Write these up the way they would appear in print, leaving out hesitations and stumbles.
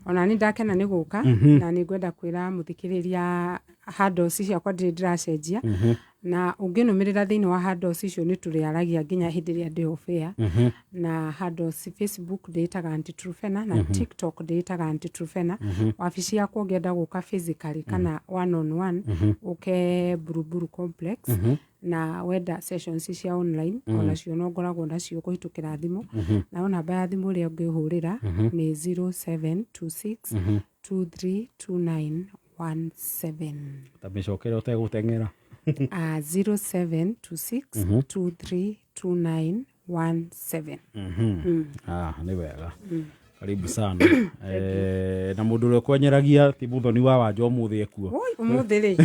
Ona nĩ ndakena nĩ gũka, na nĩ ngwenda kwĩra mũthikĩrĩria handles ciakwa ndirĩ ndĩracenjia, na ũngĩnũmĩrĩra thĩinĩ wa handles icio nĩ tũrĩaragia nginya hĩndĩ ĩrĩa ndĩ off air. Na handles, Facebook ndĩĩtaga Aunty Truphena, na TikTok ndĩĩtaga Aunty Truphena. Wabici yakwa, ũngĩenda gũka physically kana one on one, ũke Buruburu Complex, na wenda sessions cia online onacio no ngoragwo nacio kũhĩtũkĩra thimũ. Nayo namba ya thimũ ĩrĩa ũngĩhũrĩra nĩ 0726 232917. Ta mĩcokere ũtegũteng'era. 0726 232917. Ah, nĩ wega, karibu sana. Na mũndũ ũrĩa ũkwenyeragia ti Mũthoni wa Wanja, ũmũthĩ ekuo. Oi, ũmũthĩ rĩ,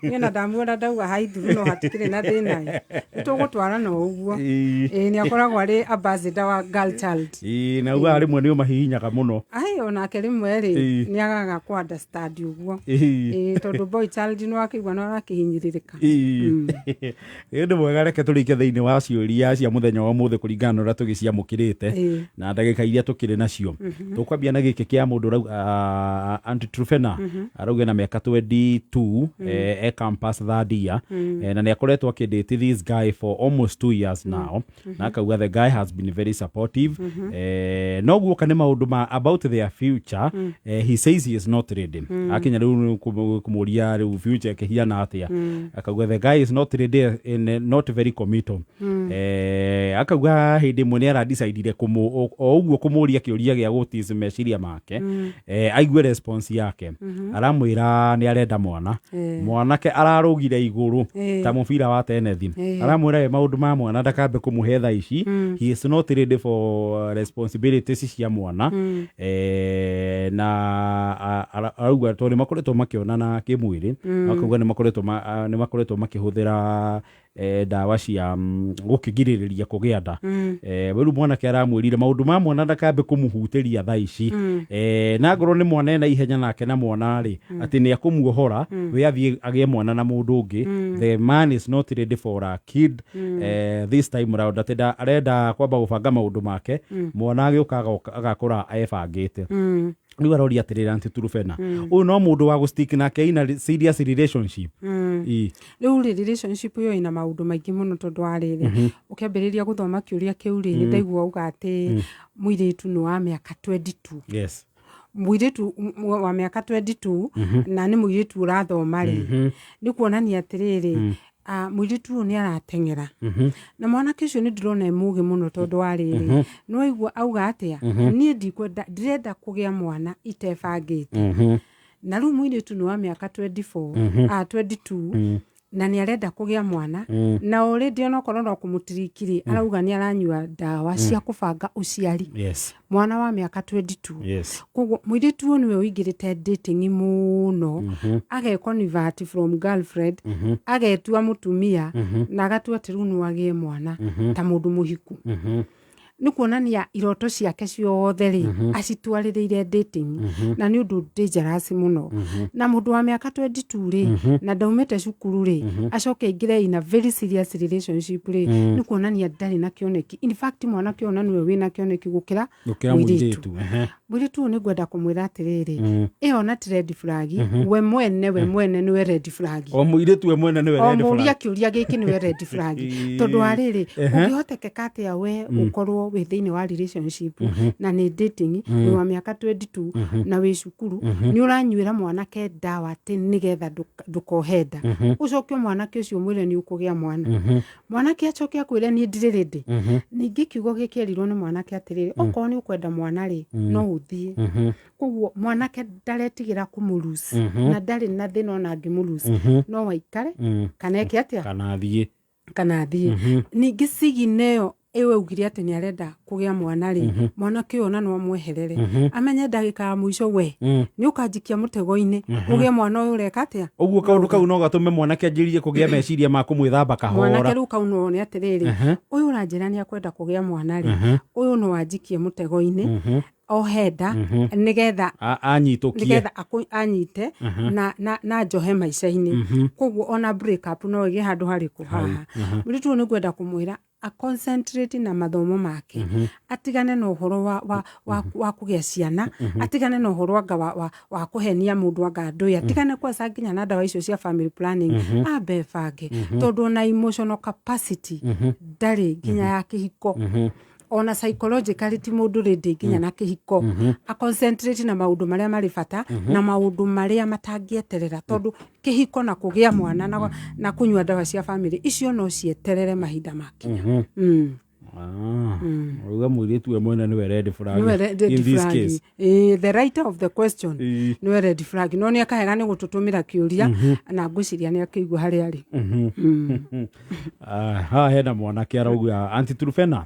niĩ na ndamuona ndauga haithuru, no hatikĩrĩ na thĩna, nĩ tũgũtwarana o ũguo. Ĩĩ, nĩ akoragwo arĩ ambassador wa girl child. Ĩĩ, na ugaga rĩmwe nĩ ũmahihinyaga mũno. Ai, onake rĩmwe rĩ, nĩ agaga kũ understand ũguo. Ĩĩ, tondũ boy child nĩ wakĩigua nĩ arakĩhinyĩrĩrĩka. Ĩĩ, nĩ mwega. Reke tũrike thĩinĩ wa ciũria cia mũthenya wa ũmũthĩ kũringana na ũrĩa tũgĩciamũkĩrĩte na ndagĩka iria tũkĩrĩ nacio. Tũkwambia na gĩkĩ kĩa mũndũ ũrauga, Aunty Truphena, arauga na mĩaka 22, e campus third year, na nĩ akoretwo akĩdate this guy for almost 2 years now, na akauga the guy has been very supportive, no guoka nĩ maũndũ ma about their future, he says he is not ready. Akinya rĩu kũmũria rĩu future ĩkĩhiana atĩa, akauga the guy is not ready and not very committal. Akauga hĩndĩ ĩmwe nĩ aradecidire o ũguo kũmũria kĩũria gĩa gũtis meciria make, aigue response yake. Aramwĩra nĩ arenda mwana. Mwanake ararũgire igũrũ ta mũbira wa tenethi. Aramwĩra we maũndũ ma mwana ndakambe kũmũhe thaa ici, he is not ready for responsibilities cia mwana. Na arauga tondũ nĩ makoretwo makĩonana kĩmwĩrĩ, akauga nĩ makoretwo makĩhũthĩra ndawa cia gũkĩgirĩrĩria kũgĩa nda. Rĩu mwanake aramwĩrire maũndũ ma mwana ndakambe kũmũhutĩria thaa ici, na ngorwo nĩ mwana ena ihenya nake na mwana rĩ, atĩ nĩ akũmuohora we athiĩ agĩe mwana na mũndũ ũngĩ. The man is not ready for a kid this time round, atĩ arenda kwamba gũbanga maũndũ make, mwana agĩũka agakũra ebangĩte. Rĩu aroria atĩrĩrĩ, Aunty Truphena, ũyũ no mũndũ wa gũstick nake in a serious relationship? Ĩ. Rĩu rĩ, relationship ĩyo ĩna maũndũ maingĩ mũno, tondũ wa rĩrĩ, ũkĩambĩrĩria gũthoma kĩũria kĩu rĩ, nĩ ndaigua uga atĩ mũirĩtu nĩ wa mĩaka 22. Mũirĩtu wa mĩaka 22 na nĩ mũirĩtu ũrathoma rĩ, nĩ kuonania atĩrĩrĩ, mũirĩtu ũyũ nĩ arateng'era, na mwanake ũcio nĩ ndĩrona e mũgĩ mũno, tondũ wa rĩrĩ, nĩ waigua auga atĩa? Niĩ ndikwenda, ndirenda kũgĩa mwana itebangĩte. Na rĩu mũirĩtu nĩ wa mĩaka 24, 22, na nĩ arenda kũgĩa mwana, na already onokorwo no kũmũtiriki rĩ, arauga nĩ aranyua ndawa cia kũbanga ũciari. Mwana wa mĩaka 22. Koguo mũirĩtu ũyũ nĩwe ũingĩrĩte dating mũno, ageconvert from girlfriend, agetua mũtumia, na agatua atĩ rĩu no agĩe mwana ta mũndũ mũhiku. Nĩ kuonania iroto ciake ciothe rĩ, acitwarĩrĩire dating, na nĩ ũndũ dangerous mũno. Na mũndũ wa mĩaka 22 rĩ, na ndaumĩte cukuru rĩ, acoke aingĩre in a very serious relationship rĩ, nĩ kuonania ndarĩ na kĩoneki. In fact, mwanake ũyũ na nĩwe wĩna kĩoneki gũkĩra gũkĩra mũirĩtu. Mũirĩtu. Mũirĩtu ũyũ nĩ ngwenda kũmwĩra atĩrĩrĩ, ĩyo na ti red flag, we mwene nĩwe red flag. O mũirĩtu we mwene nĩwe O red mũria flag. Kĩũria gĩkĩ nĩwe red flag, tondũ wa rĩrĩ, ũngĩhotekeka atĩa we ũkorwo wĩ thĩinĩ wa relationship na nĩ dating, wĩ wa mĩaka 22 na wĩ cukuru, nĩ ũranyuĩra mwanake ndawa atĩ nĩgetha ndũkohe nda, ũcoke mwanake ũcio ũmwĩre nĩ ũkũgĩa mwana, mwanake acoke akwĩre niĩ ndirĩ ready? Ningĩ kiugo gĩkĩerirwo nĩ mwanake atĩrĩrĩ, okorwo nĩ ũkwenda mwana rĩ, no ũthiĩ. Koguo mwanake ndaretigĩra kũmũlose, na ndarĩ na thĩna ona angĩmũlose, no aikare kana eke atĩa? Kana athiĩ. Kana athiĩ. Ningĩ sigina ĩyo ĩyo augire atĩ nĩ arenda kũgĩa mwana rĩ, mwanake ũyũ ona no amweherere, amenye ndagĩka ya mũico we nĩ ũkanjikia mũtego-inĩ ũgĩe mwana ũyũ, ũreka atĩa? Ũguo kaũndũ kau no gatũme mwanake anjĩrĩrie kũgĩa meciria ma kũmwĩthamba mwanake kahora. Rĩu kau no one atĩrĩrĩ, ũyũ ũranjĩra nĩ akwenda kũgĩa mwana rĩ, ũyũ no anjikie mũtego-inĩ ohe nda nĩgetha Anyitũkie. Nĩgetha anyite na njohe maica-inĩ. Koguo ona break up no ĩgĩe handũ harĩkũ haha. Mũirĩtu ũyũ nĩ ngwenda kũmwĩra A concentrate na mathomo make, atigane na ũhoro wa kũgĩa ciana, atigane na ũhoro anga wa kũhenia mũndũ anga ndũĩ, atigane kwanza nginya na ndawa icio cia family planning, ambe ebange, tondũ ona emotional capacity ndarĩ nginya ya kĩhiko, ona psychologically ti mũndũ ready nginya na kĩhiko. A concentrate na maũndũ marĩa marĩ bata na maũndũ marĩa matangĩeterera, tondũ kĩhiko na kũgĩa mwana na kũnyua ndawa cia family icio no cieterere mahinda makinya. Ah, uga mũirĩtu we mwene nĩwe red flag Nĩwe red in this flag. case. Ĩĩ, the writer of the question nĩwe red flag, no nĩ akahega nĩ gũtũtũmĩra kĩũria, na ngwĩciria nĩ akĩigua harĩa arĩ. Ah, haha hena mwanake arauga, Auntie Trufena,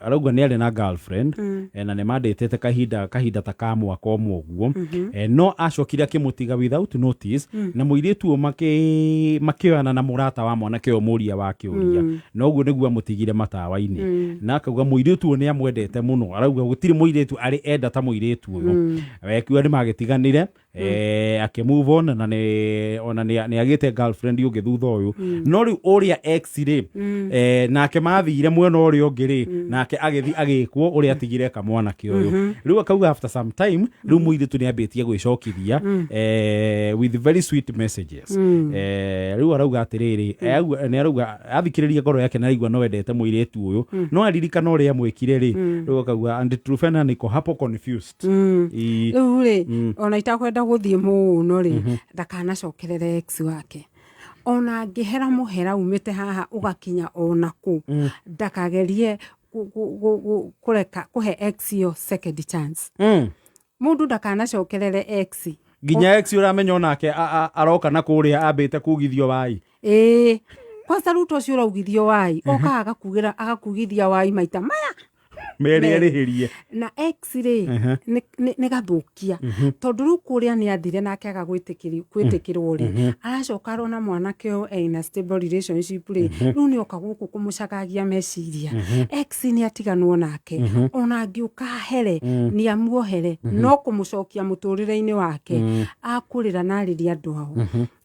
arauga nĩ arĩ na girlfriend, na nĩ mandĩtĩte kahinda ta ka mwaka ũmwe ũguo, no acokire akĩmũtiga without notice, na mũirĩtu ũyũ makĩoyana na mũrata wa mwanake ũyũ mũria wa kĩũria, na ũguo nĩguo amũtigire matawa-inĩ. Na akauga mũirĩtu ũyũ nĩ amwendete mũno, arauga gũtirĩ mũirĩtu arĩ enda ta mũirĩtu ũyũ. Akiuga nĩ magĩtiganire, akĩ move on, na nĩ ona nĩ agĩte girlfriend ũngĩ thutha ũyũ, no rĩu ũrĩa ex rĩ, nake mathire mwena ũrĩa ũngĩ rĩ, nake agĩthi agĩkwo ũrĩa atigire kamwanake ũyũ. Rĩu akauga after some time rĩu mũirĩtu nĩ ambĩtie gwĩcokithia with very sweet messages. Rĩu arauga atĩrĩrĩ, nĩ arauga athikĩrĩria ngoro yake na aigua no endete mũirĩtu ũyũ, no aririkana ũrĩa amwĩkire rĩ, rĩu akauga, "Auntie Trufena, niko hapo confused." Rĩu rĩ, ona itakwenda gũthiĩ mũno rĩ, ndakanacokerere ex wake. Ona angĩhera mũhera umĩte haha ũgakinya ona kũ, ndakagerie kũreka kũhe ex ĩyo second chance. Mũndũ ndakanacokerere ex. Nginya ex ũramenya onake aroka na kũrĩa ambĩte kugithio wai. Ĩĩ, kwanza rĩu to ũcio ũraugithio wai, okaga agakugĩra, agakugithia wai maita maya merĩ. Merĩ. Erĩhĩrie. Na ex rĩ, nĩ gathũkia, tondũ rĩu kũrĩa nĩ athire nake aga gwĩtĩkĩrwo rĩ, aracoka arona mwanake ũyũ ena stable relationship rĩ, rĩu nĩ oka gũkũ kũmũcagagia meciria. Ex nĩ atiganwo nake, ona angĩũka ahere nĩ amuohere, no kũmũcokia mũtũrĩre-inĩ wake akũrĩra na arĩria andũ ao.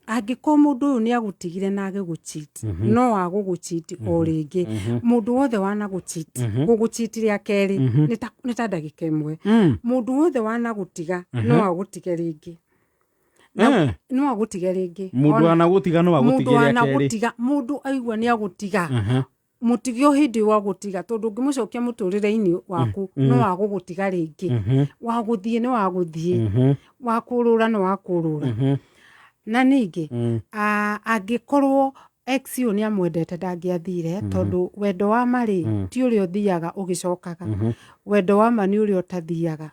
Angĩkorwo mũndũ ũyũ nĩ agũtigire na agĩgũcheat, no agũgũcheat o rĩngĩ. Mũndũ wothe wanagũcheat, gũgũcheat rĩa kerĩ nĩ ta ndagĩka ĩmwe. Mũndũ wothe wanagũtiga no agũtige rĩngĩ. No agũtige rĩngĩ. Mũndũ wanagũtiga no Mũndũ agũtige rĩa kerĩ. Wanagũtiga, mũndũ aigua nĩ agũtiga, mũtige o hĩndĩ ĩyo agũtiga, tondũ ũngĩmũcokia mũtũrĩre-inĩ waku no agũgũtiga rĩngĩ. Wa gũthiĩ nĩ wa gũthiĩ, wa kũrũra nĩ wa kũrũra. Na ningĩ angĩkorwo ex ũyũ nĩ amwendete, ndangĩathire, tondũ wendo wa ma rĩ, ti ũrĩa ũthiaga ũgĩcokaga. Wendo wa ma nĩ ũrĩa ũtathiaga,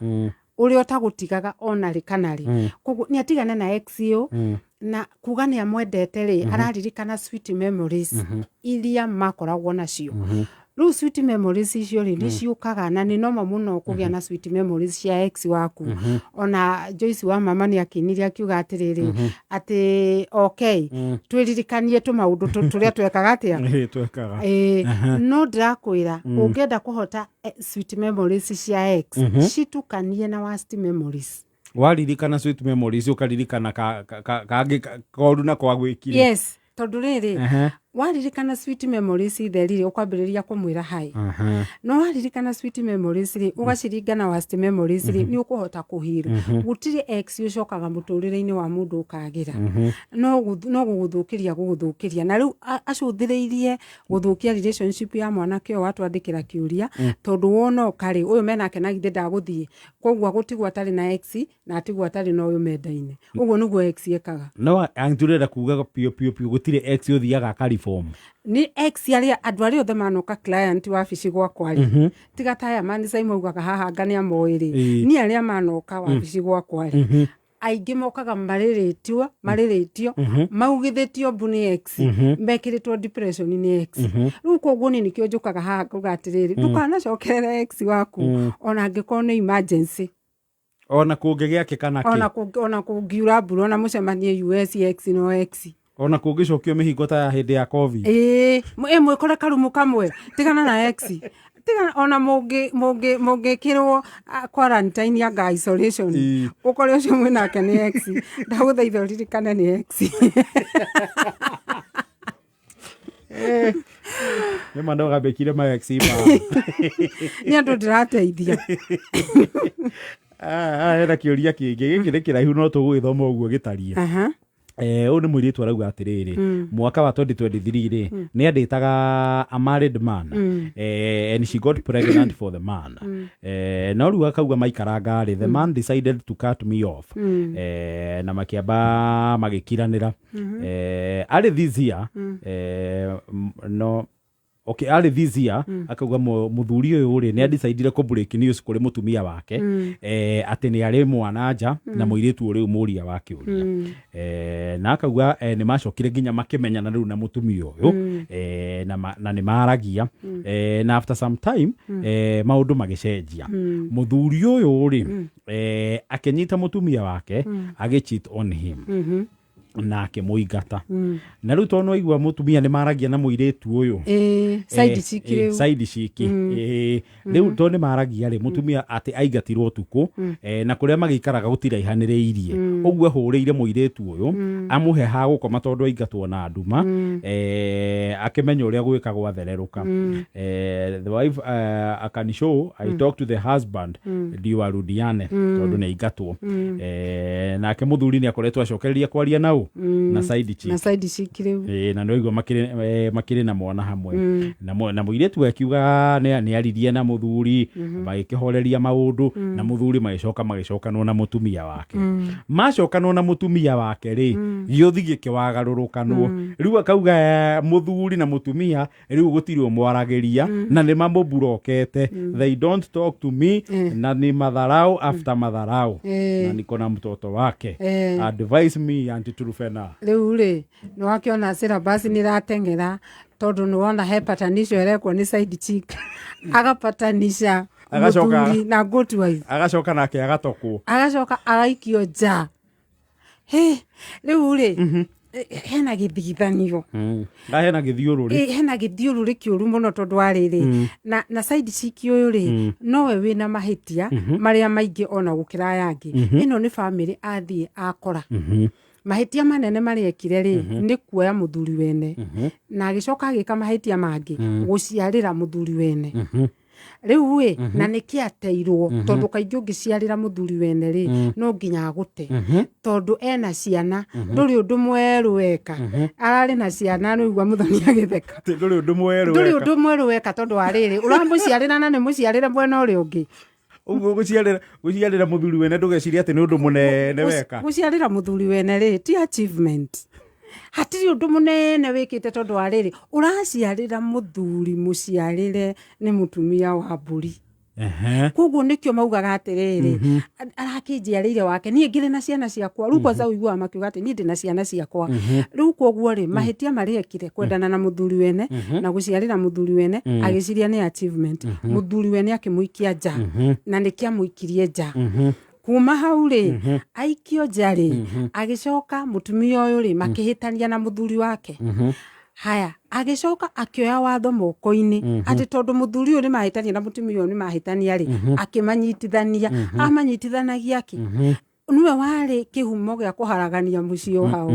ũrĩa ũtagũtigaga ona rĩ kana rĩ. Koguo nĩ atigane na ex ũyũ, na kuga nĩ amwendete rĩ, araririkana sweet memories iria makoragwo nacio. Rĩu sweet memories icio rĩ, nĩ ciũkaga, na nĩ noma mũno kũgĩa na sweet memories cia ex waku. Ona Joyce wa mama nĩ akinire akiuga atĩrĩrĩ, atĩ okay, twĩririkanie tũmaũndũ tũrĩa twekaga atĩa. Ĩĩ, twekaga. Ĩĩ, no ndĩrakwĩra ũngĩenda kũhota sweet memories cia ex, citukanie na worst memories. Waririkana sweet memories, ũkaririkana kangĩ koru na kwagwĩkire. Yes, tondũ rĩrĩ, waririkana sweet memories theri rĩ, ũkwambĩrĩria kũmwĩra hi. No waririkana sweet memories rĩ, ũgaciringa na worst memories rĩ, nĩ ũkũhota kũhira. Gũtirĩ ex ũcokaga mũtũrĩre-inĩ wa mũndũ ũkagĩra, no gũgũthũkĩria gũgũthũkĩria. Na rĩu acũthĩrĩirie gũthũkia relationship ya mwanake ũyũ watwandĩkĩra kĩũria, tondũ wona ũka rĩ, ũyũ menake na githĩ ndagũthiĩ, koguo agũtigwo atarĩ na ex na atigwo atarĩ na ũyũ mendaine. Ũguo nĩguo ex ekaga. No angĩtũrenda kuga piũ piũ piũ gũtirĩ ex ũthiaga akariform? Nĩ ex arĩa andũ arĩa othe manoka client wabici gwakwa rĩ, tiga ta aya manisai maugaga haha anga nĩ amoĩ rĩ, niĩ arĩa manoka wabici gwakwa rĩ, aingĩ mokaga marĩrĩtio maugithĩtio mbu nĩ ex, mekĩrĩtwo depression nĩ ex. Rĩu koguo niĩ nĩkĩo njũkaga haha ngauga atĩrĩrĩ, ndũkanacokerere ex waku ona angĩkorwo nĩ emergency. Ona kũngĩgĩakĩka na Ona kĩ. Ona kũngiura mbura, ona mũcemanie US, ex no ex. Ona kũngĩcokio mĩhingo ta ya hĩndĩ ya COVID. Ĩĩ, mwĩkore karumu kamwe, tigana na ex, tigana. Ona mũngĩkĩrwo quarantine anga isolation, ũkore ũcio mwĩnake nĩ ex, ndagũthaitha ũririkane nĩ ex. Nĩ ma no gambĩkire ma ex ma. Nĩ andũ ndĩrateithia. Ah, hena kĩũria kĩngĩ gĩkĩ nĩ kĩraihu no tũgũgĩthoma ũguo gĩtariĩ. Ũyũ nĩ mũirĩtu arauga atĩrĩrĩ, mwaka wa 2023 rĩ, nĩ andĩtaga a married man, and she got pregnant for the man. No rĩu akauga maikaranga rĩ, the man decided to cut me off. Na makĩamba magĩkiranĩra. Arĩ this year, no okay, arĩ this year akauga mũthuri ũyũ rĩ, nĩ adecidire kũ break news kũrĩ mũtumia wake, atĩ nĩ arĩ mwana nja na mũirĩtu ũrĩu mũria wa kĩũria. Na akauga nĩ macokire nginya makĩmenyana rĩu na mũtumia ũyũ, na nĩ maragia. Na after some time, maũndũ magĩcenjia. Mũthuri ũyũ rĩ, akĩnyita mũtumia wake, agĩ cheat on him na akĩmũingata. Na rĩu tondũ nĩwaigua mũtumia nĩ maragia na mũirĩtu ũyũ, Side chick rĩu. Side chick. Rĩu tondũ nĩ maragia rĩ, mũtumia atĩ aingatirwo ũtukũ, na kũrĩa magĩikaraga gũtiraihanĩrĩirie ũguo, ahũrĩire mũirĩtu ũyũ amũhe ha gũkoma tondũ aingatwo na nduma, akĩmenya ũrĩa gwĩka gwathererũka. The wife, akanishow I talk to the husband ndio arudiane tondũ nĩ aingatwo. Nake mũthuri nĩ akoretwo acokereria kwaria nau na side chick. Na side chick rĩu. Na nĩwaigua makĩrĩ na mwana hamwe na mũirĩtu akiuga nĩ aririe na mũthuri, magĩkĩhoreria maũndũ na mũthuri, magĩcoka magĩcokanwo na mũtumia wake. Macokanwo na mũtumia wake rĩ, gĩũthi gĩkĩwagarũrũkanwo. Rĩu akauga mũthuri na mũtumia rĩu gũtirĩ ũmwaragĩria na nĩ mamũburokete, they don't talk to me, na ni madharau after madharau, na niko na mtoto wake. Advise me, Auntie Trufena. Rĩu rĩ, nĩ wakĩona syllabus nĩ ĩrateng'era tondũ nĩ wona he patanisho ĩrekwo nĩ side chick, agapatanisha mũthuri na good wife. Agacoka nake agatokwo. Agacoka agaikio nja. Hĩ, rĩu rĩ, hena gĩthigithanio. Hena gĩthiũrũrĩ. Hena gĩthiũrũrĩ kĩũru mũno tondũ wa rĩrĩ, na side chick ũyũ rĩ, nowe wĩna mahĩtia marĩa maingĩ ona gũkĩra aya angĩ. Ĩno nĩ bamĩrĩ athiĩ akora. Mahĩtia manene marĩa ekire rĩ, nĩ kuoya mũthuri wene, na agĩcoka agĩka mahĩtia mangĩ, gũciarĩra mũthuri wene. Rĩu ĩ, na nĩkĩ ateirwo? Tondũ kaingĩ ũngĩciarĩra mũthuri wene rĩ, no nginya agũte tondũ ena ciana. Ndũrĩ ũndũ mwerũ weka, ararĩ na ciana. Nĩigua Mũthoni agĩtheka. Atĩ ndũrĩ ũndũ mwerũ Ndũrĩ weka. ũndũ mwerũ weka tondũ wa rĩrĩ, ũramũciarĩra na nĩ mũciarĩre mwena ũrĩa ũngĩ. Ũguo gũciarĩra mũthuri wene, ndũgeciria atĩ nĩ ũndũ mũnene weka. Gũciarĩra mũthuri wene rĩ, ti achievement, hatirĩ ũndũ mũnene wĩkĩte tondũ wa rĩrĩ, ũraciarĩra mũthuri mũciarĩre nĩ mũtumia wa mbũri. Koguo nĩkĩo maugaga atĩrĩrĩ, arakĩnjiarĩire wake, niĩ ngĩrĩ na ciana ciakwa. Rĩu kwanza ũiguaga makiuga atĩ niĩ ndĩ na ciana ciakwa. Rĩu koguo rĩ, mahĩtia marĩa ekire, kwendana na mũthuri wene na gũciarĩra mũthuri wene, agĩciria nĩ achievement, mũthuri wene akĩmũikia nja. Na nĩkĩ amũikirie nja? Kuma hau rĩ, aikio nja rĩ, agĩcoka mũtumia ũyũ rĩ, makĩhĩtania na mũthuri wake. Haya, agĩcoka akĩoya watho moko-inĩ atĩ tondũ mũthuri ũyũ nĩ mahĩtania na mũtumia ũyũ nĩ mahĩtania rĩ, akĩmanyitithania. Amanyitithanagia kĩ? Nĩwe warĩ kĩhumo gĩa kũharagania mũciĩ wao.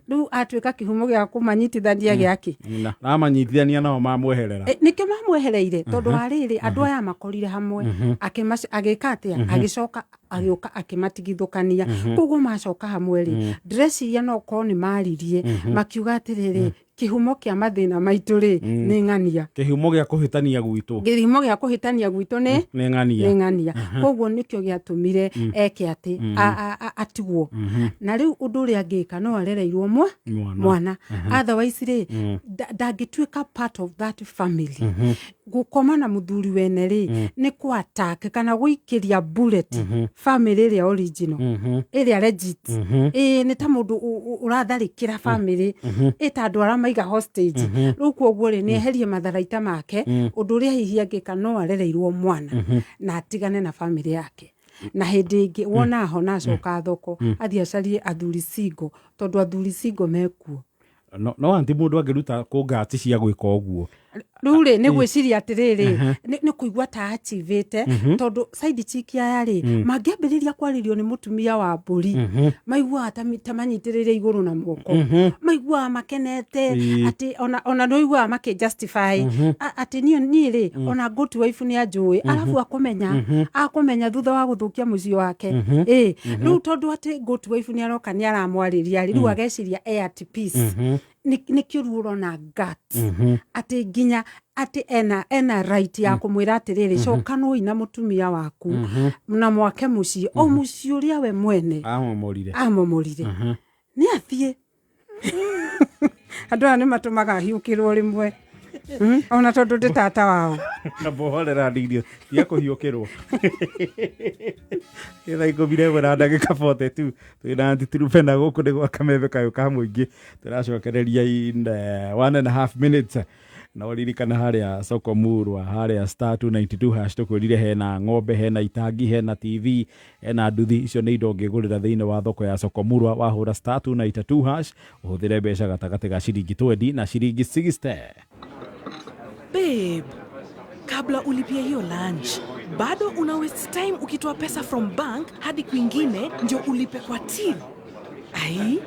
Rĩu atuĩka kĩhumo gĩa kũmanyitithania gĩakĩ? Na amanyitithania nao mamweherera. Nĩkĩo mamwehereire tondũ wa rĩrĩ, andũ aya makorire hamwe, agĩka atĩa? Agĩcoka agĩũka akĩmatigithũkania. Koguo macoka hamwe rĩ, ndĩreciria no korwo nĩ maririe makiuga atĩrĩrĩ, kĩhumo kĩa mathĩna maitũ rĩ, nĩ ng'ania. Kĩhumo gĩa kũhĩtania gwitũ. Kĩhumo gĩa kũhĩtania gwitũ nĩ nĩ ng'ania. Nĩ ng'ania. Koguo nĩkĩo gĩatũmire eke atĩ atigwo. Na rĩu ũndũ ũrĩa angĩka, no arereirwo mwana. Mwana. Otherwise rĩ, ndangĩtuĩka part of that family. Gũkoma na mũthuri wene rĩ, nĩ kũ attack kana gũikĩria bullet family ĩrĩa original, ĩrĩa legit. Ĩĩ, nĩ ta mũndũ ũratharĩkĩra family, ĩ ta andũ arĩa maiga hostage. Rĩu koguo rĩ, nĩ eherie matharaita make. Ũndũ ũrĩa hihi angĩka, no arereirwo mwana na atigane na family yake, na hĩndĩ ĩngĩ wona ahona, acoka thoko, athiĩ acarie athuri single, tondũ athuri single mekuo. No auntie, mũndũ angĩruta kũ ngati cia gwĩka ũguo? Rĩu rĩ, nĩ gwĩciria atĩrĩrĩ, nĩ kũigua ta achivĩte, tondũ side chick aya rĩ, mangĩambĩrĩria kwarĩrio nĩ mũtumia wa mbũri, maiguaga ta manyitĩrĩire igũrũ na moko, maiguaga makenete. Atĩ ona nĩ ũiguaga makĩ justify atĩ niĩ rĩ, ona good wife nĩ anjũĩ, arabu akũmenya thutha wa gũthũkia mũciĩ wake. Ĩ rĩu tondũ atĩ good wife nĩ aroka, nĩ aramwarĩria rĩ, rĩu ageciria e at peace. Nĩkĩo rĩu ũrona guts atĩ nginya atĩ ena right ya kũmwĩra atĩrĩrĩ, cokanoi na mũtumia waku na mwake mũciĩ, o mũciĩ ũrĩa we mwene amomorire. Amomorire. Nĩ athiĩ. Andũ aya nĩ matũmaga hiũkĩrwo rĩmwe. Ona tondũ ndĩ tata wao. Na bohorera ndirio tiga kũhiũkĩrwo. Nĩ thaa 11 na ndagĩka 42, twĩna Aunty Truphena gũkũ nĩ gwa Kameme kayũ ka mũingĩ. Tũracokereria in 1.5 minutes. Na ũririkana harĩa soko murwa, harĩa *292#, tũkwĩrire hena ng'ombe, hena itangi, hena TV, hena nduthi. Icio nĩ indo ũngĩgũrĩra thĩinĩ wa thoko ya soko murwa. Wahũra *292# ũhũthĩre mbeca gatagatĩ ga ciringi 20 na ciringi 60. Babe, kabla ulipie hiyo lunch, bado una waste time ukitoa pesa from bank hadi kwingine ndio ulipe kwa till. Ai,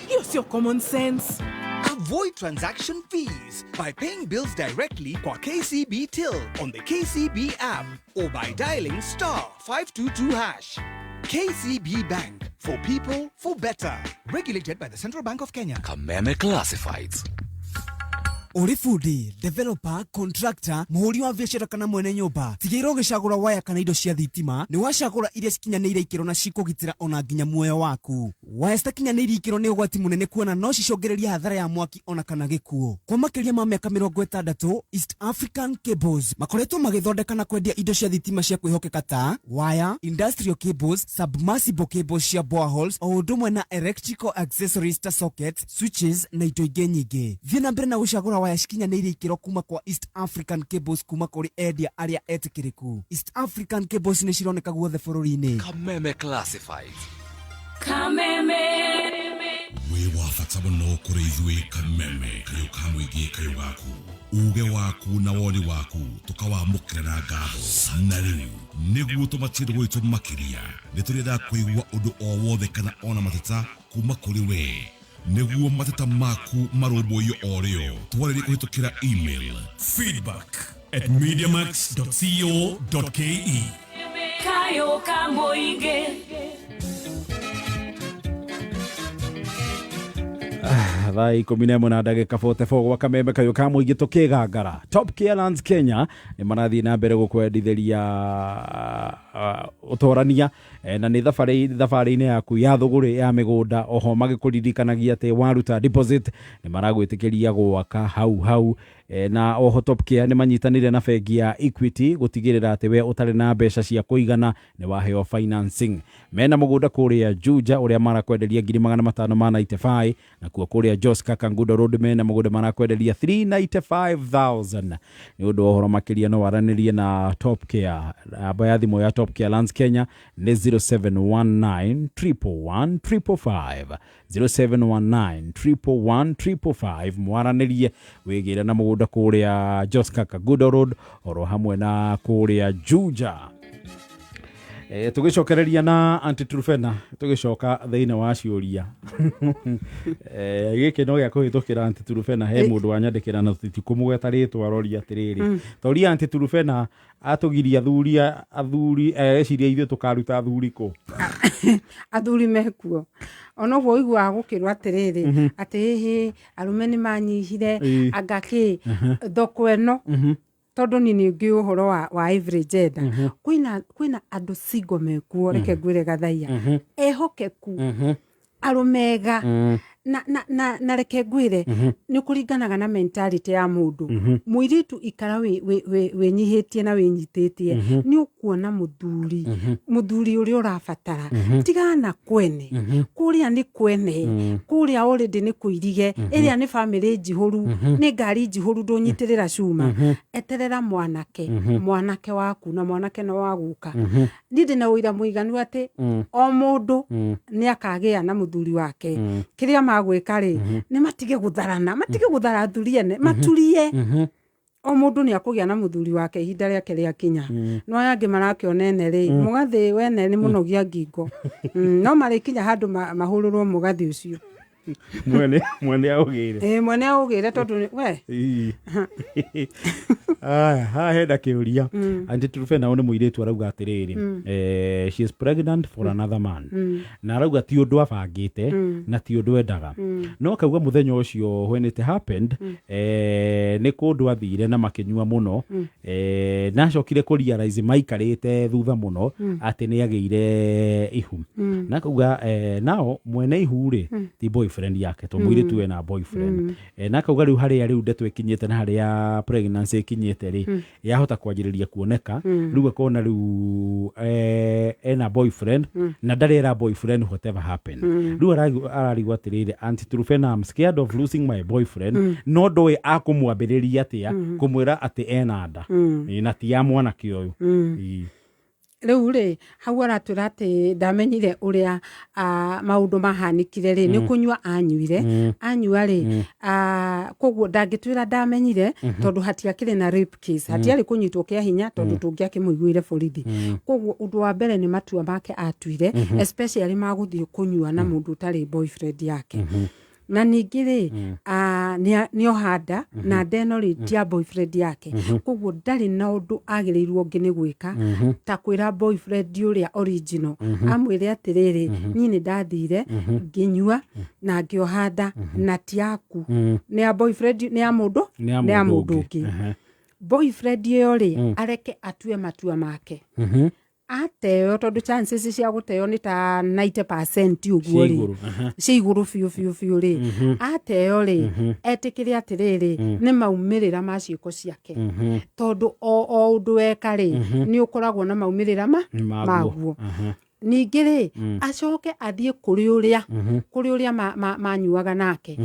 hiyo sio common sense. Avoid transaction fees by paying bills directly kwa KCB Till on the KCB app or by dialing *522#. KCB Bank, for people, for better. Regulated by the Central Bank of Kenya. Kameme Classifieds. Ũrĩ bundi, developer, contractor, mũhũri wa biacara kana mwene nyũmba, tigĩrĩra ũgĩcagũra waya kana indo cia thitima nĩ wacagũra iria cikinyanĩire ikĩro na cikũgitĩra ona nginya muoyo waku. Waya citakinyanĩirie ikĩro nĩ ũgwati mũnene, kuona no cicũngĩrĩrie hathara ya mwaki ona kana gĩkuũ. Kwa makĩria ma mĩaka 60, East African Cables makoretwo magĩthondeka na kwendia indo cia thitima cia kwĩhokeka ta waya, industrial cables, submersible cables cia boreholes, o ũndũ ũmwe na electrical accessories ta sockets, switches na indo ingĩ nyingĩ. Thiĩ na mbere na gũcagũra waya cikinyanĩirie ikĩro kuma kwa East African Cables, kuma kũrĩ endia arĩa etĩkĩrĩku. East African Cables nĩ cironeka guothe bũrũri-inĩ. Kameme Classifieds. Kameme. Wĩ wa bata mũno kũrĩ ithuĩ. Kameme kayũ ka mũingĩ, kayũ gaku, uge waku na woni waku tũkawamũkĩra na ngatho. Na rĩu nĩguo tũmatie ndũgũ itũ makĩria, nĩ tũrĩendaga kũigua ũndũ o wothe kana ona mateta kuma kũrĩ we, nĩguo mateta maku marũmbũiyo o rĩo. Twarĩrie kũhĩtũkĩra email feedback@mediamax.co.ke. Kayo ka mũingĩ. Thaa 11 na ndagĩka 44 gwa Kameme kayũ ka mũingĩ. Tũkĩgangara, Top Care Lands Kenya nĩ marathiĩ na mbere gũkwendithĩria ũtorania na nĩ thabarĩ-inĩ yaku ya thũgũrĩ ya mĩgũnda. Oho magĩkũririkanagia atĩ waruta deposit nĩ maragwĩtĩkĩria gwaka hau hau. Na oho Top Care nĩ manyitanĩire na bengi ya Equity gũtigĩrĩra atĩ we ũtarĩ na mbeca cia kũigana nĩ waheo financing. Mena mũgũnda kũrĩa Juja ũrĩa marakwenderia ngiri 595, nakuo kũrĩa Joska Kangundo Road mena mũgũnda marakwenderia 395,000. Nĩ ũndũ wa ũhoro makĩria no waranĩrie na Top Care. Namba ya thimũ ya Top Care Lands Kenya nĩ 0719 111 555, 0719 111 555. Mwaranĩrie wĩgĩre na mũgũnda kũrĩa Joska Kangundo Road oro hamwe na kũrĩa Juja. Tũgĩcokereria na Aunty Truphena, tũgĩcoka thĩinĩ wa ciũria, gĩkĩ no gĩa kũhĩtũkĩra Aunty Truphena. He mũndũ wanyandĩkĩra na titikũmũgweta rĩtwa, roria atĩrĩrĩ, toria Aunty Truphena atũgiria athuri eciria ithuĩ tũkaruta athuri kũ? Athuri mekuo, ona ũguo ũiguaga gũkĩrwo atĩrĩrĩ, atĩ hĩhĩ arũme nĩ manyihire. Anga kĩ thoko ĩno, tondũ niĩ nĩ ngĩũĩ ũhoro wa every gender, kwĩna andũ single mekuo. Reke ngwĩre gathaia, ehokeku, arũme ega, na reke ngwĩre, nĩ kũringanaga na mentality ya mũndũ. Mũirĩtu, ikara wĩnyihĩtie na wĩnyitĩtie, nĩ ũkuona mũthuri ũrĩa ũrabatara. Tigana na kwene kũrĩa, nĩ kwene kũrĩa already nĩ kũirige, ĩrĩa nĩ bamĩrĩ njihũru, nĩ ngari njihũru, ndũnyitĩrĩra cuma. Eterera mwanake waku, na mwanake no wagũka. Niĩ ndĩna ũira mũiganu atĩ o mũndũ nĩ akagĩa na mũthuri wake. Kĩrĩa magwĩka rĩ, nĩ matige gũtharana, matige gũthara athuri ene, maturie. O mũndũ nĩ akũgĩa na mũthuri wake ihinda rĩake rĩakinya. No aya angĩ marakĩona ene rĩ, mũgathĩ wene nĩ mũnogia ngingo. No marĩkinya handũ mahũrũrwo mũgathĩ ũcio. Mwene mwene aũgĩre. Ĩĩ, mwene aũgĩre tondũ we. Ii. Aya, haha hena kĩũria. Aunty Truphena nĩ mũirĩtu arauga atĩrĩrĩ, she is pregnant for another man. Na arauga ti ũndũ abangĩte na ti ũndũ endaga. No akauga mũthenya ũcio when it happened, nĩ kũndũ athire na makĩnyua mũno. Na acokire kũ realize maikarĩte thutha mũno atĩ nĩ agĩire ihu. Na akauga nao mwene ihu rĩ ti boyfriend yake to mũirĩtu ena boyfriend. Na akauga rĩu harĩa rĩu ndeto ĩkinyĩte na harĩa pregnancy ĩkinyĩte rĩ, yahota kwanjĩrĩria kuoneka. Rĩu akona rĩu ena boyfriend na ndarera boyfriend whatever happened. Rĩu ararigwo atĩrĩrĩ, Aunty Truphena, I'm scared of losing my boyfriend, no ndoĩ akũmwambĩrĩria atĩa kũmwĩra atĩ ena nda na ti ya mwanake ũyũ. Ĩĩ. Rĩu rĩ, hau aratwĩra atĩ ndamenyire ũrĩa maũndũ mahanĩkire rĩ, nĩ kũnyua anyuire. Anyua rĩ, koguo ndangĩtwĩra ndamenyire, tondũ hatiakĩrĩ na rape case, hatiarĩ kũnyitwo kĩa hinya, tondũ tũngĩakĩmũiguĩre borithi. Koguo ũndũ wa mbere nĩ matua make atuire, especially ma gũthiĩ kũnyua na mũndũ ũtarĩ boyfriend yake. Na ningĩ rĩ, nĩ oha nda, na nda ĩno rĩ ti ya boyfriend yake. Koguo ndarĩ na ũndũ agĩrĩirwo ũngĩ nĩ gwĩka ta kwĩra boyfriend ũrĩa original, amwĩre atĩrĩrĩ, niĩ nĩ ndathire ngĩnyua na ngĩoha nda na ti yaku, nĩ ya boyfriend, nĩ ya mũndũ, nĩ nĩ ya mũndũ ũngĩ. Boyfriend ĩyo rĩ, areke atue matua make. Ateo, tondũ chances cia gũteo nĩ ta 90% ũguo Cia rĩ, igũrũ, aha. Cia igũrũ biũ biũ biũ rĩ, ateo rĩ, etĩkĩre atĩrĩrĩ, nĩ maumĩrĩra ma ciĩko ciake, tondũ o ũndũ weka rĩ, nĩ ũkoragwo na maumĩrĩra ma Maguo. Maguo. Ningĩ rĩ, acoke athiĩ kũrĩ ũrĩa manyuaga nake,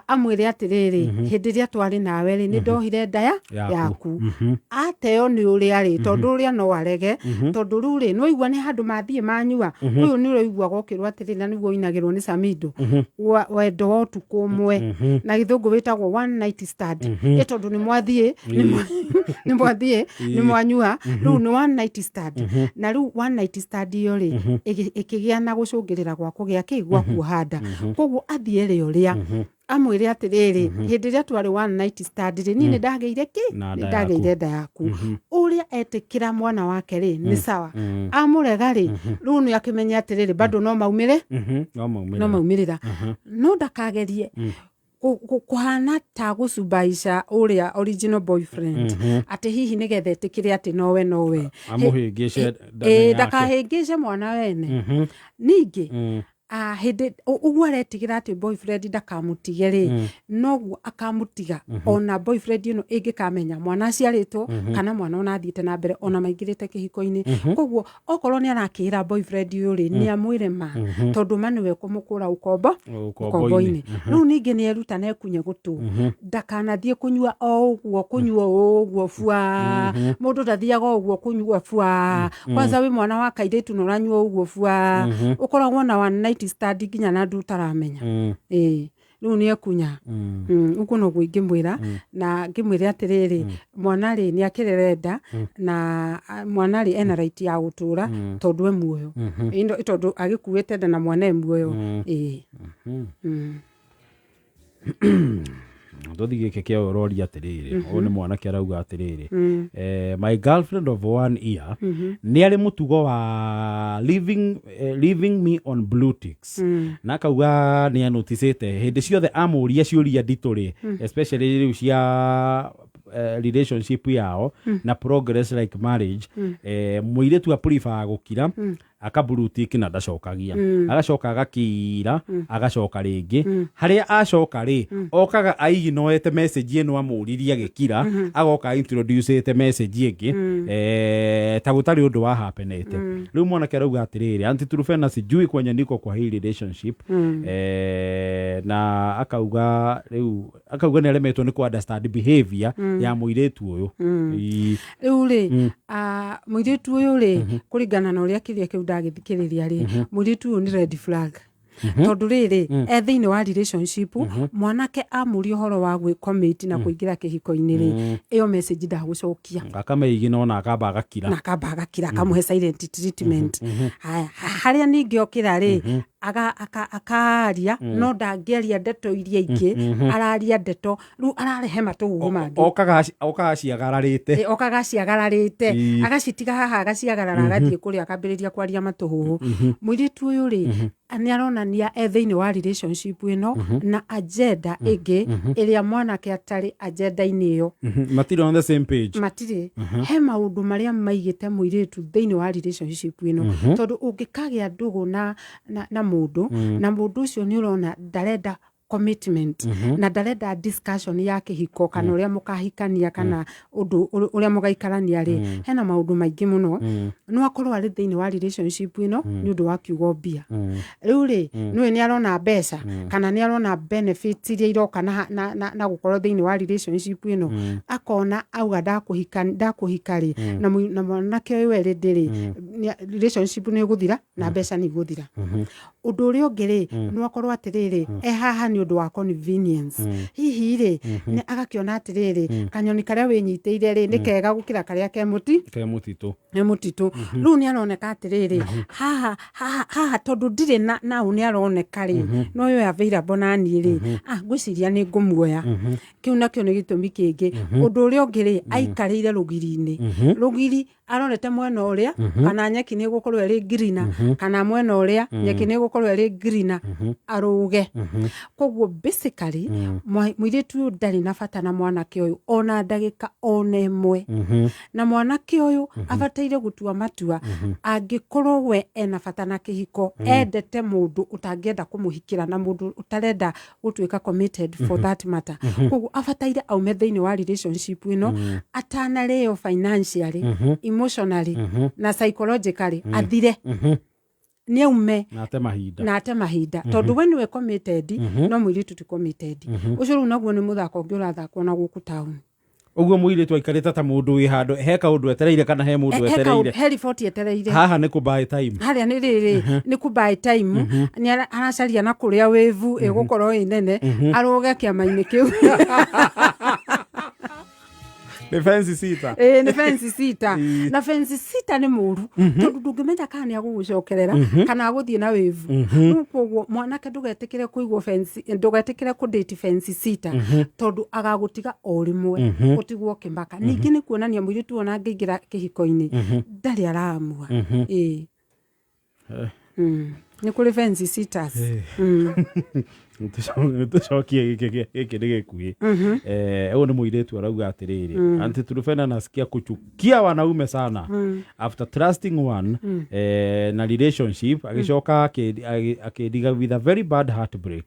amwĩre atĩrĩrĩ, hĩndĩ ĩrĩa twarĩ nawe rĩ, nĩ ndohire nda ya Yaku. Yaku. Ateo nĩ ũrĩa rĩ, tondũ ũrĩa no arege, tondũ rĩu rĩ, nĩwaigua nĩ handũ mathiĩ manyua. Ũyũ nĩ ũraigua gokĩrwo atĩrĩ, na nĩguo ũinagĩrwo nĩ Samido, wendo wa ũtukũ ũmwe, na gĩthũngũ wĩtagwo one night stand. Ĩ tondũ nĩ mwathiĩ nĩ mwanyua, rĩu nĩ one night stand. Na rĩu one night stand ĩyo rĩ, ĩkĩgĩa na gũcũngĩrĩra gwa kũgĩa kĩ, gwa kuoha nda. Koguo athiĩ ere ũrĩa, amwĩre atĩrĩrĩ, hĩndĩ ĩrĩa twarĩ one night stand rĩ, niĩ nĩ ndagĩire kĩ, Na nĩ nda ndagĩire yaku. Nda yaku. Ũrĩa etĩkĩra mwana wake rĩ, nĩ sawa. Amũrega rĩ, rĩu nĩ akĩmenye atĩrĩrĩ, bado no maumĩre. No maumĩrĩra. No maumĩrĩra, no ndakagerie kũhana ta gũcubaica ũrĩa original boyfriend, atĩ hihi nĩgetha etĩkĩre atĩ nowe nowe. Amũhĩngĩce nda Ĩ, yake. ndakahĩngĩce mwana wene. Ningĩ hĩndĩ ũguo aretigĩra atĩ boyfriend ndakamũtige rĩ, noguo akamũtiga. Ona boyfriend ĩno ĩngĩkamenya mwana aciarĩtwo kana mwana ona athiĩte na mbere, ona maingĩrĩte kĩhiko-inĩ. Koguo okorwo nĩ arakĩra boyfriend ũyũ rĩ, nĩ amwĩre ma, tondũ ma nĩwe kũmũkũra ũkombo Ũkombo-inĩ. Ũkombo-inĩ. Rĩu ningĩ nĩ eruta na ekunye gũtũ, ndakanathiĩ kũnyua o ũguo, kũnyua o ũguo bua. Mũndũ ndathiaga o ũguo kũnyua bua. Kwanza wĩ mwana wa kairĩtu na ũranyua ũguo bua, ũkoragwo na one night stand nginya na andũ ũtaramenya. Ĩĩ, rĩu nĩ ekunya. Ũguo noguo ingĩmwĩra, na ngĩmwĩre atĩrĩrĩ, mwana rĩ, nĩ akĩrere nda, na mwana rĩ, ena right ya gũtũra tondũ e muoyo. Tondũ agĩkuĩte nda na mwana e muoyo. Ĩĩ. Tũthiĩ gĩkĩ kĩa ũroria atĩrĩrĩ, ũyũ nĩ mwanake arauga atĩrĩrĩ, my girlfriend of one year nĩ arĩ mũtugo wa leaving me on blue ticks, na akauga nĩ anoticĩte hĩndĩ ciothe amũria ciũria nditũ rĩ, especially rĩu cia relationship yao na progress like marriage, mũirĩtu aprefer gũkira, aka blue tick na ndacokagia, agacoka agakira, agacoka rĩngĩ. Harĩa acoka rĩ, okaga aignoete message ĩno amũririe agĩkira, agoka introducĩte message ĩngĩ ta gũtarĩ ũndũ wa happenete. Rĩu mwanake arauga atĩrĩrĩ, Aunty Truphena, sijui kwenye niko kwa hii relationship, na akauga rĩu akauga nĩ aremetwo nĩ ku understand behavior ya mũirĩtu ũyũ. Ii. Rĩu rĩ, mũirĩtu ũyũ rĩ, kũringana na ũrĩa kĩrĩa kĩu ndagĩthikĩrĩria rĩ, mũirĩtu ũyũ nĩ red flag. Tondũ rĩrĩ, e thĩinĩ wa relationship, mwanake amũria ũhoro wa gwĩ-commit na kũingĩra kĩhiko-inĩ rĩ, ĩyo message ndagũcokia. Akameigina ona akamba agakira. Na akamba agakira, akamũhe silent treatment. Haya, harĩa ningĩ okĩra rĩ, akaria, no ndangĩaria ndeto iria ingĩ araria, ndeto rĩu ararehe matũgũgũ mangĩ. Okaga ciagararĩte. Okaga ciagararĩte. Agacitiga haha, agaciagarara, agathiĩ kũrĩa, akambĩrĩria kwaria matũhũhũ. Mũirĩtu ũyũ rĩ, nĩ aronania e thĩinĩ wa relationship ĩno na agenda ĩngĩ ĩrĩa mwanake atarĩ agenda-inĩ ĩyo. Matirĩ on the same page. Matirĩ. He maũndũ marĩa maigĩte mũirĩtu thĩinĩ wa relationship ĩno, tondũ ũngĩkagĩa ndũgũ na mũndũ, na mũndũ ũcio nĩ ũrona ndarenda commitment na ndarenda discussion ya kĩhiko kana ũrĩa mũkahikania kana ũndũ ũrĩa mũgaikarania rĩ, hena maũndũ maingĩ mũno. No akorwo arĩ thĩinĩ wa relationship ĩno nĩ ũndũ wa kiugo mbia. Rĩu rĩ, nĩũĩ nĩ arona mbeca kana nĩ arona benefits iria iroka na gũkorwo thĩinĩ wa relationship ĩno, akona auga ndakũhika rĩ, na mwanake ũyũ erĩ ndĩrĩ relationship nĩ ĩgũthira na mbeca nĩ igũthira. Ũndũ ũrĩa ũngĩ rĩ, no akorwo atĩrĩrĩ, e haha nĩ ũndũ wa convenience. Hihi rĩ, nĩ agakĩona atĩrĩrĩ, kanyoni karĩa wĩnyitĩire rĩ, nĩ kega gũkĩra karĩa ke mũti ke mũtitũ. Nĩ mũtitũ. Rĩu nĩ aroneka atĩrĩrĩ, haha haha haha, tondũ ndirĩ na nau, nĩ aroneka rĩ, no ũyũ available na niĩ rĩ, ah, ngwĩciria nĩ ngũmuoya. Kĩu nakĩo nĩ gĩtũmi kĩngĩ. Ũndũ ũrĩa ũngĩ rĩ, aikarĩire rũgiri-inĩ, rũgiri arorete mwena ũrĩa kana nyeki nĩ ĩgũkorwo ĩrĩ greener, kana mwena ũrĩa nyeki nĩ ĩgũkorwo ĩrĩ greener, arũge. Koguo basically mũirĩtu ũyũ ndarĩ na bata na mwanake ũyũ ona ndagĩka ona ĩmwe, na mwanake ũyũ abataire gũtua matua. Angĩkorwo we ena bata na kĩhiko, endete mũndũ ũtangĩenda kũmũhikĩra na mũndũ ũtarenda gũtuĩka committed for that matter, koguo abataire aume thĩinĩ wa relationship ĩno atanarĩo financially, emotionally na psychologically, athire, nĩ aume. Na ate mahinda. Na ate mahinda, tondũ we nĩwe committed, no mũirĩtu ti committed. Ũcio rĩu naguo nĩ mũthako ũngĩ ũrathakwo na gũkũ taũni. Ũguo mũirĩtu aikarĩte ta mũndũ wĩ handũ he kaũndũ etereire kana he mũndũ etereire. He riboti etereire. Haha nĩ kũ buy time. Harĩa nĩ rĩrĩ, nĩ kũ buy time. Nĩ aracaria na kũrĩa wĩvu ĩgũkorwo ĩ nene, arũge kĩama-inĩ kĩu. Nĩ fence sitter. Ĩĩ, nĩ fence sitter. Na fence sitter nĩ mũru, tondũ ndũngĩmenya kana nĩ agũgũcokerera kana agũthiĩ na wĩvu. Rĩu koguo mwanake, ndũgetĩkĩre kũigwo fence, ndũgetĩkĩre kũdate fence sitter, tondũ agagũtiga o rĩmwe, ũtigwo ũkĩmaka. Ningĩ nĩ kuonania mũirĩtu ona angĩingĩra kĩhiko-inĩ ndarĩ aramua. Ĩĩ. Nĩ kũrĩ fence sitters. Nĩ tũcokie gĩkĩ nĩ gĩkuhĩ. Ũyũ nĩ mũirĩtu arauga atĩrĩrĩ, "Auntie Trufena, nasikia kuchukia wanaume sana after trusting one na relationship, agĩcoka akĩndiga with a very bad heartbreak."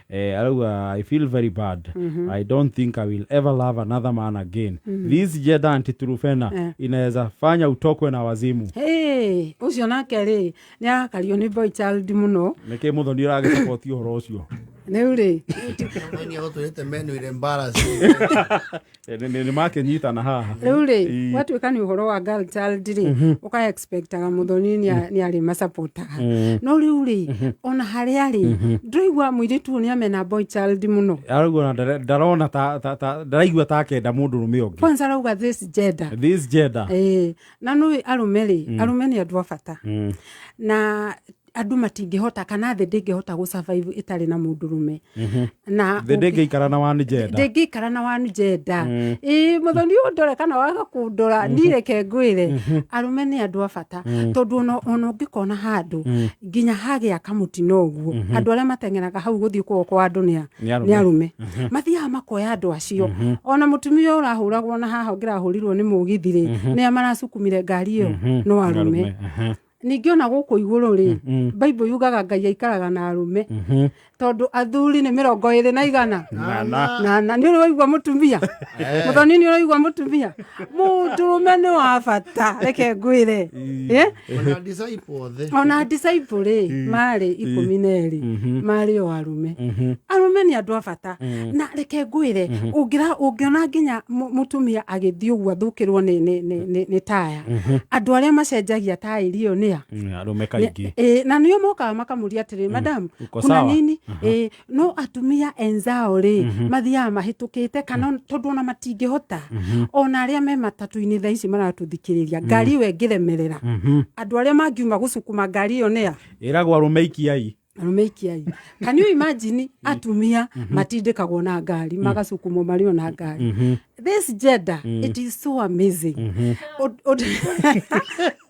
Arauga, "I feel very bad. I don't think I will ever love another man again. This gender, Auntie Trufena, inaweza fanya utokwe na wazimu." Hey, ũcio nake rĩ, nĩ arakario nĩ boy child mũno. Nĩkĩ mũthoni ũragĩsapoti ũhoro ũcio? Rĩu rĩ, Nĩ agũtwĩrĩte men will embarrass you. Nĩ makĩnyitana haha. Rĩu rĩ, gwatuĩka nĩ ũhoro wa girl child rĩ, ũka expectaga mũthoni nĩ arĩ masapotaga, no rĩu rĩ, ona harĩa rĩ, ndĩraigua mũirĩtu ũyũ nĩ amena boy child mũno. Arauga ona ndarona ndaraigua ta akenda mũndũ rũme ũngĩ. Kwanza arauga this gender. This gender. Ĩĩ, na nũĩ arũme rĩ, arũme nĩ andũ a bata, na andũ matingĩhota kana thĩ ndĩngĩhota gũ survive ĩtarĩ na mũndũrũme na Thĩ ndĩngĩikara na one gender. Ndĩngĩikara na one gender. Ĩĩ, mũthoni ũyũ, ndore kana waga kũndora, ndireke ngwĩre, arũme nĩ andũ a bata, tondũ ona ũngĩkona handũ nginya hagĩa kamũtino ũguo, andũ arĩa mateng'eraga hau gũthiĩ kuo kwa andũ nĩ Nĩ arũme. Nĩ arũme mathiaga makoya andũ acio. Ona mũtumia ũyũ ũrahũragwo na haha ũngĩrahũrirwo nĩ mũgithi rĩ, nĩa maracukumire ngari ĩyo? No arũme. Ningĩ ona gũkũ igũrũ rĩ, Bible yugaga Ngai aikaraga na arũme, tondũ athuri nĩ 120. Nana. Na nĩ ũrĩ waigua mũtumia, mũthoni, nĩ ũraigua mũtumia, mũndũrũme nĩ wa bata, reke ngwĩre. Eh? Ona disciple othe. Ona disciple rĩ, marĩ 12, marĩ o arũme. Arũme nĩ andũ a bata, na reke ngwĩre, ũngĩona nginya mũtumia agĩthiĩ ũguo athũkĩrwo nĩ taya, andũ arĩa macenjagia taĩri ĩyo nĩ Nĩa? Arũme kaingĩ. Na nĩo mokaga makamũria atĩrĩ, madam, Uko kuna sawa? nini? No atumia enzao rĩ, mathiaga mahĩtũkĩte kana tondũ ona matingĩhota, ona arĩa me matatũ-inĩ thaa ici maratũthikĩrĩria, ngari ĩyo ĩngĩremerera, andũ arĩa mangiuma gũcukuma ngari ĩyo nĩa? Ĩragwo arũme ikiai. Arũme ikiai. Can you imagine, atumia matindĩkagwo na ngari, magacukumwo marĩ o na ngari? This gender, it is so amazing. Ũndũ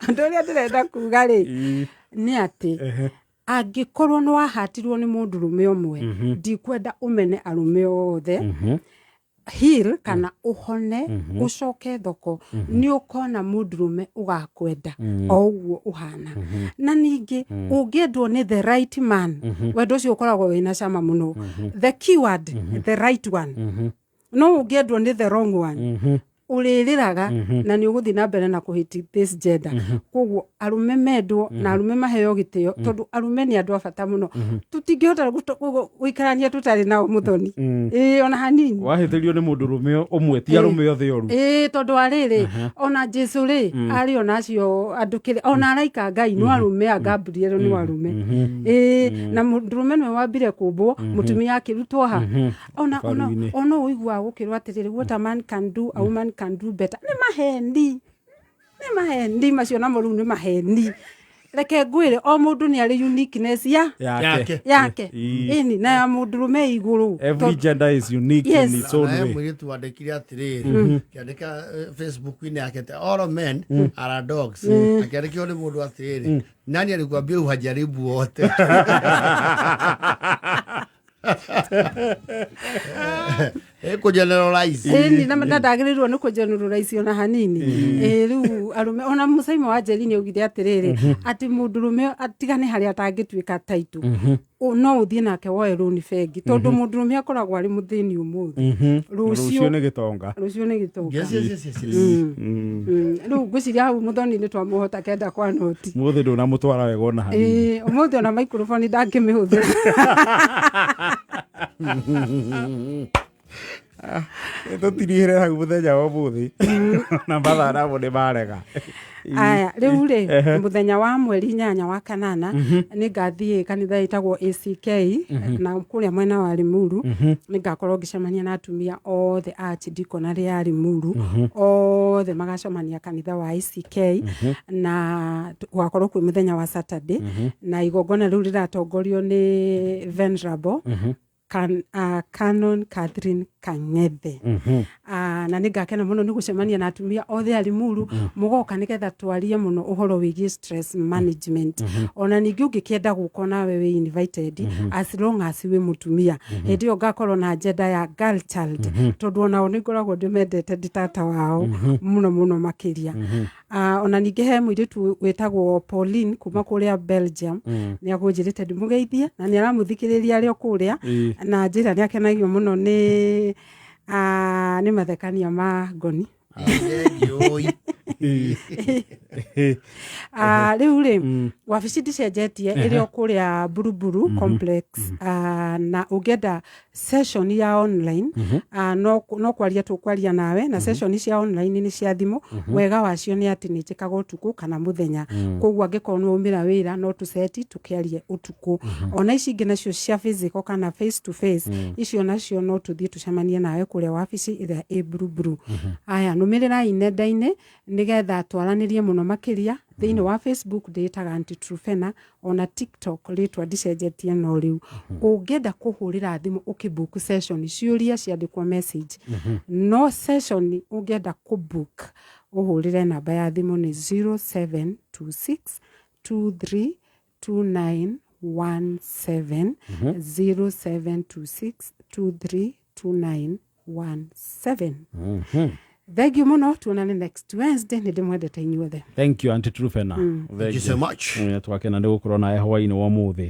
ũrĩa ndĩrenda kuga rĩ, nĩ atĩ angĩkorwo nĩ wahatirwo nĩ mũndũrũme ũmwe, ndikwenda ũmene arũme othe. Heal kana ũhone, ũcoke thoko, nĩ ũkona mũndũrũme ũgakwenda o ũguo ũhana. Na ningĩ ũngĩendwo nĩ the right man, wendo ũcio ũkoragwo wĩna cama mũno. The keyword, the right one. No ũngĩendwo nĩ the wrong one, ũrĩrĩraga na nĩ ũgũthiĩ na mbere na kũhĩti this gender. Koguo arũme mendwo na arũme maheo gĩtĩo, tondũ arũme nĩ andũ a bata mũno. Tũtingĩhota gũikarania tũtarĩ nao, mũthoni, ĩĩ, ona hanini. Wahĩtĩrio nĩ mũndũrũme ũmwe, ti arũme othe oru. Ĩĩ, tondũ wa rĩrĩ, ona Jesu rĩ, arĩ ona acio andũ kĩrĩ ona araika Ngai no arũme, a Gabriel nĩ arũme. Ĩĩ, na mũndũrũme nĩwe wambire kũmbwo, mũtumia akĩrutwo ha? Ona Baru-inĩ. Ona ũiguaga gũkĩrwo atĩrĩrĩ, what a man can do, a woman can do better. Nĩ maheni, nĩ maheni macio namo rĩu nĩ maheni. Reke ngwĩre, o mũndũ nĩ arĩ uniqueness ya yake. Yake. Ii. Ĩni, na ya mũndũrũme igũrũ. Every gender is unique Yes. in its own Naye way. mũirĩtu wandĩkire atĩrĩrĩ, akĩandĩka Facebook-inĩ yake atĩ all men are dogs. Akĩandĩkĩrwo nĩ mũndũ atĩrĩrĩ, nani alikuambia uhajaribu wote? Kũgeneralize. Ĩni, na ndagĩrĩirwo nĩ kũgeneralize ona hanini. Ĩ, rĩu arũme, ona Mũcaimo wa Njeri nĩ augire atĩrĩrĩ, atĩ mũndũrũme atigane harĩa atangĩtuĩka taitũ, no ũthiĩ nake woe rũni bengi, tondũ mũndũrũme akoragwo arĩ mũthĩni ũmũthĩ, rũciũ nĩ gĩtonga. Rũciũ nĩ gĩtonga. Yes. Rĩu ngwĩciria hau mũthoni nĩ twamũhota kenda kwa noti. Mũthĩ ndũnamũtwara wega ona hanini. Ĩĩ, ũmũthĩ ona microphone ndangĩmĩhũthĩra. Tũtirihĩre hau mũthenya wa ũmũthĩ, na mathaa namo nĩ marega. Aya, rĩu rĩ, mũthenya wa 8 wa kanana nĩ ngathiĩ kanitha ĩtagwo ACK na kũrĩa mwena wa Limuru. Nĩ ngakorwo ngĩcemania na atumia othe a archdeaconry ya Limuru, othe magacemania kanitha wa ACK, na gũgakorwo kwĩ mũthenya wa Saturday, na igongona rĩu rĩratongorio nĩ Venerable Canon Catherine Kang'ethe. Na nĩ ngakena mũno nĩ gũcemania na atumia othe a Limuru. Mũgoka nĩgetha twarie mũno ũhoro wĩgiĩ stress management. Ona ningĩ ũngĩkĩenda gũka, nawe wĩ invited, as long as wĩ mũtumia. Hĩndĩ ĩyo ngakorwo na agenda ya girl child, tondũ onao nĩ ngoragwo ndĩmendete, ndĩ tata wao mũno mũno makĩria. Ona ningĩ he mũirĩtu wĩtagwo Pauline kuma kũrĩa Belgium, nĩ agũnjĩrĩte ndĩmũgeithie, na nĩ aramũthikĩrĩria arĩ o kũrĩa, na njĩra nĩ akenagio mũno nĩ mathekania ma ngoni. Thengiũi. Rĩu rĩ, wabici ndicenjetie, ĩrĩ o kũrĩa Buruburu Complex. Na ũngĩenda session ya online, no kwaria tũkwaria nawe, na session cia online nĩ cia thimũ. Wega wacio nĩ atĩ nĩ njĩkaga ũtukũ kana mũthenya, koguo angĩkorwo nĩ waumĩra wĩra, no tũceti tũkĩarie ũtukũ. Ona ici ingĩ nacio cia physical kana face to face, icio nacio no tũthiĩ tũcemanie nawe kũrĩa wabici ĩrĩa ĩ Buruburu. Aya, nũmĩrĩrai nenda-inĩ nĩgetha twaranĩrie mũno makĩria. Thĩinĩ wa Facebook ndĩĩtaga Aunty Truphena, ona TikTok rĩtwa ndicenjetie no rĩu. Ũngĩenda kũhũrĩra thimũ ũkĩbook session, ciũria ciandĩkwo message, no session ũngĩenda kũbook, ũhũrĩre namba ya thimũ nĩ 0726 23 2917, 0726 23 2917. Thank you mũno, tuonane next Wednesday. Nĩ ndĩmwendete inyuothe. Thank you, Aunty Truphena. Thank you so much. Twakena nĩ gũkorwo nawe hwainĩ wa ũmũthĩ.